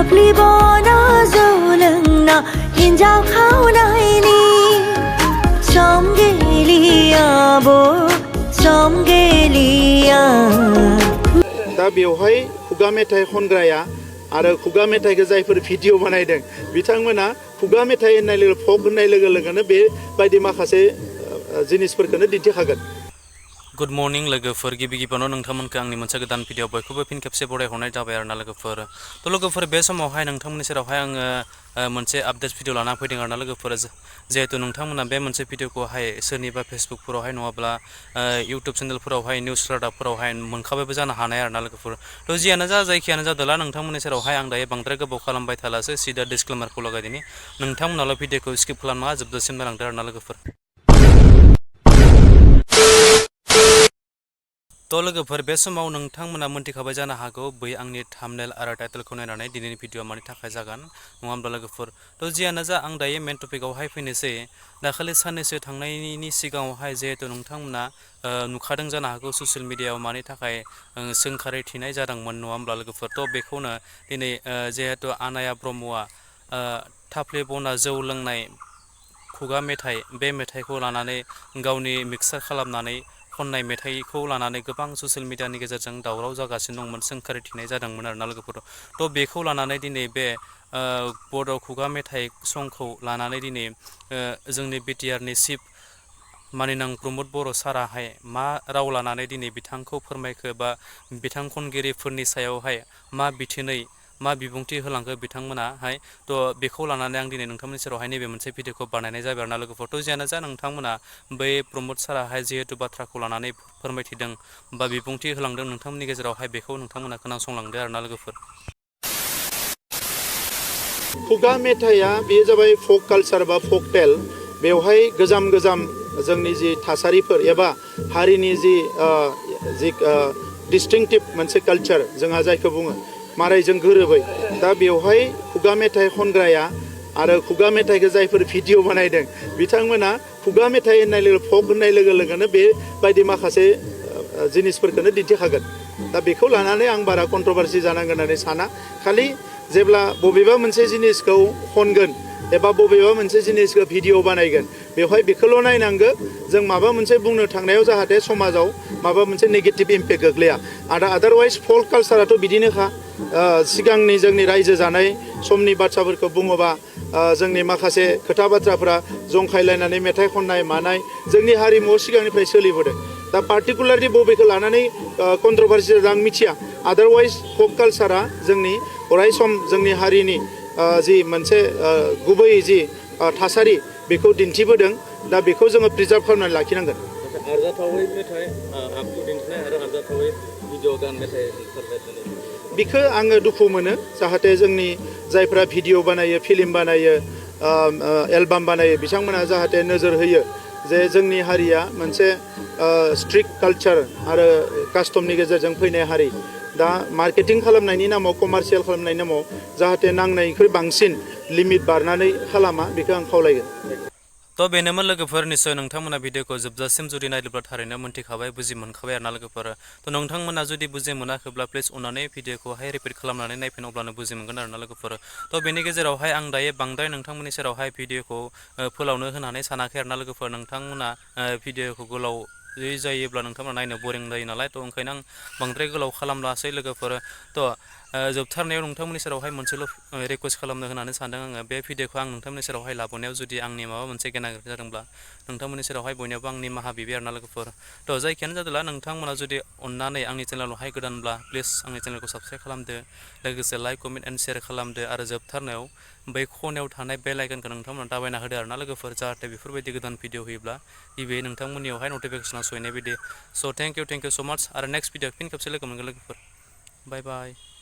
थाफ्लिबना जौ लोंना हिन्जाव खावनायनि सम गेलियाबो सम गेलिया। दा बेवहाय खुगा मेथाइ खनग्राया आरो खुगा मेथाइखौ जायफोर भिडिअ बानायदों बिथांमोना खुगा मेथाइ होननाय लोगो फक होननाय लोगो लोगोनो बेबायदि माखासे जिनिसफोरखौनो दिन्थिखागोन। गुड मर्निं लोगोफोर, गिबि गिबियावनो नोंथांमोनखौ आंनि मोनसे गोदान भिडिअ बयखौबो फिन खेबसे बरायहरनाय जाबाय आरोना लोगोफोर। थ' लोगोफोर बे समावहाय नोंथांमोननि सेरावहाय आङो मोनसे आपडेट भिडिअ लाना फैदों आरोना लोगोफोर। जिहेतु नोंथांमोना बे मोनसे भिडिअखौहाय सोरनिबा फेसबुकफोरावहाय नङाब्ला इउटुब चेनेलफोरावहाय निउस रादाबफोरावहाय मोनखाबायबो जानो हानाय आरोना लोगोफोर। थ' जियानो जा जायखियानो जादोला नोंथांमोननि सेरावहाय आं दायो बांद्राय गोबाव खालामबाय थालासो सिदा डिसक्लेमारखौ लागायदिनि। नोंथांमोनाल' भिडिअखौ स्किप खालामनाङा, जोबजासिम नायलांदो आरोना लोगोफोर। थ' लोगोफोर बे समाव नोंथांमोना मोनथिखाबाय जानो हागौ बै आंनि थाम्बनेल आरो टाइटेलखौ नायनानै दिनैनि भिडिअ मानि थाखाय जागोन, नङा होमब्ला लोगोफोर। थ' जियानो जा आं दायो मेन टपिकआवहाय फैनोसै। दाखालि साननैसो थांनायनि सिगाङावहाय जिहेतु नोंथांमोना नुखादों जानो हागौ ससियेल मिडियायाव मानि थाखाय सोंखारिथिनाय जादोंमोन, नङा होमब्ला लोगोफोर। थ' बेखौनो दिनै जिहेतु आनाया ब्रह्मआ थाफ्लिबना जौ लोंनाय खुगा मेथाइ, बे मेथाइखौ लानानै गावनि मिक्सार खालामनानै खननाय मेथाइखौ लानानै गोबां ससियेल मिडियानि गेजेरजों दावराव जागासिनो दंमोन, सोंखारिथिनाय जादोंमोन आरोना लोगोफोर। थ' बेखौ लानानै दिनै बे बड' खुगा मेथाइ संखौ लानानै दिनै जोंनि बिटिआरनि चिफ मानिनां प्रमद बर' साराहाय मा राव लानानै दिनै बिथांखौ फोरमायखो बा बिथां खनगिरिफोरनि सायावहाय मा बिथोनै मा बिबुंथि होलांखो बिथांमोनाहाय। थ' बेखौ लानानै आं दिनै नोंथांमोननि सेरावहाय नैबे मोनसे भिडिअखौ बानायनाय जाबाय आरोना लोगोफोर। थ' जियानो जा नोंथांमोना बै प्रमद साराहाय जिहेतु बाथ्राखौ लानानै फोरमायथिदों बा बिबुंथि होलांदों नोंथांमोननि गेजेरावहाय, बेखौ नोंथांमोना खोनासंलांदो आरोना लोगोफोर। खुगा मेथाइआ बेयो जाबाय फक कालचार बा फक टेल। बेवहाय गोजाम जोंनि जि थासारिफोर एबा हारिनि जि डिस्टिंक्टिभ मोनसे कालचार जोंहा जायखौ बुङो मारायजों गोरोबै। दा बेवहाय खुगा मेथाइ खनग्राया आरो खुगा मेथाइखौ जायफोर भिडिअ बानायदों बिथांमोना खुगा मेथाइ होननाय लोगो फक होननाय लोगो लोगोनो बेबायदि माखासे जिनिसफोरखौनो दिन्थिखागोन। दा बेखौ लानानै आं बारा कन्ट्रभारसि जानांगोन होननानै साना। खालि जेब्ला बबेबा मोनसे जिनिसखौ खनगोन एबा बबेबा मोनसे जिनिसखौ भिडिअ बानायगोन बेवहाय बेखौल' नायनांगौ जों माबा मोनसे बुंनो थांनायाव जाहाथे समाजाव माबा मोनसे नेगेटिभ इम्पेक्ट गोग्लैया। आदारवाइज फक कालचाराथ' बिदिनोखा। सिगांनि जोंनि रायजो जानाय समनि बाथ्राफोरखौ बुङोबा जोंनि माखासे खोथा बाथ्राफोरा जंखायलायनानै मेथाइ खननाय मानाय जोंनि हारिमुआव सिगांनिफ्राय सोलिबोदों। दा पार्टिकुलारलि बबेखौ लानानै कन्ट्रभारसि आं मिथिया। आदारवाइज फक कालचारा जोंनि अराय सम जोंनि हारिनि जि मोनसे गुबै जि थासारि बेखौ दिन्थिबोदों। दा बेखौ जोङो प्रिजार्भ खालामनानै लाखिनांगोन। आरजाथावै मेथाइ आखु दिन्थिनाय आरो आरजाथावै भिडिअ गान मेथाइ ओंखारनाय बिखौ आङो दुखु मोनो। जाहाथे जोंनि जायफ्रा भिडिअ बानायो, फिल्म बानायो, एलबाम बानायो बिथांमोना जाहाथे नोजोर होयो जे जोंनि हारिया मोनसे स्ट्रिक्ट कालचार आरो कास्टमनि गेजेरजों फैनाय हारि। दा मार्केटिं खालामनायनि नामाव, कमार्शियेल खालामनायनि नामाव जाहाथे नांनायनिख्रुइ बांसिन लिमिट बारनानै खालामा, बेखौ आं खावलायगोन। थ' बेनोमोन लोगोफोर, निस्सय नोंथांमोना भिडिअखौ जोबजासिम जुदि नायदोंब्ला थारैनो मोनथिखाबाय, बुजि मोनखाबाय आरोना लोगोफोर। थ' नोंथांमोना जुदि बुजि मोनाखैब्ला प्लिज अननानै भिडिअखौहाय रिपिट खालामनानै नायफिन, अब्लानो बुजि मोनगोन आरोना लोगोफोर। थ' बेनि गेजेरावहाय आं दायो बांद्राय नोंथांमोननि सेरावहाय भिडिअखौ फोलावनो होनानै सानाखै आरोना लोगोफोर। नोंथांमोना भिडिअखौ गोलाव जायोब्ला नोंथांमोना नायनो बरिं जायो नालाय। थ' ओंखायनो आं बांद्राय गोलाव खालामलासै लोगोफोर। थ' जोबथारनायाव नोंथांमोननि सेरावहाय मोनसेल' रिकुवेस्ट खालामनो होननानै सानदों आङो। बे भिडिअखौ आं नोंथांमोननि सेरावहाय लाबोनायाव जुदि आंनि माबा मोनसे गेना गोरोन्थि जादोंब्ला नोंथांमोननि सेरावहाय बयनियावबो आंनि निमाहा बिबाय आरोना लोगोफोर। थ' जायखियानो जादोंला नोंथांमोना जुदि अननानै आंनि चेनेलावहाय गोदानब्ला प्लिज आंनि चेनेलखौ साबस्क्राइब खालामदो, लोगोसे लाइक, कमेन्ट एन्ड शेयार खालामदो आरो जोबथारनायाव बै खनायाव थानाय बेल आइकनखौ नोंथांमोना दाबायना होदो आरोना लोगोफोर, जाहाथे बेफोरबायदि गोदान भिडिअ होयोब्ला गिबियै नोंथांमोननियावहाय नटिफिकेसना सहैनाय बायदि। स' थेंक इउ सो माच। आरो नेक्स्ट भिडिअ फिन खेबसे लोगो मोनगोन लोगोफोर। बाय बाय।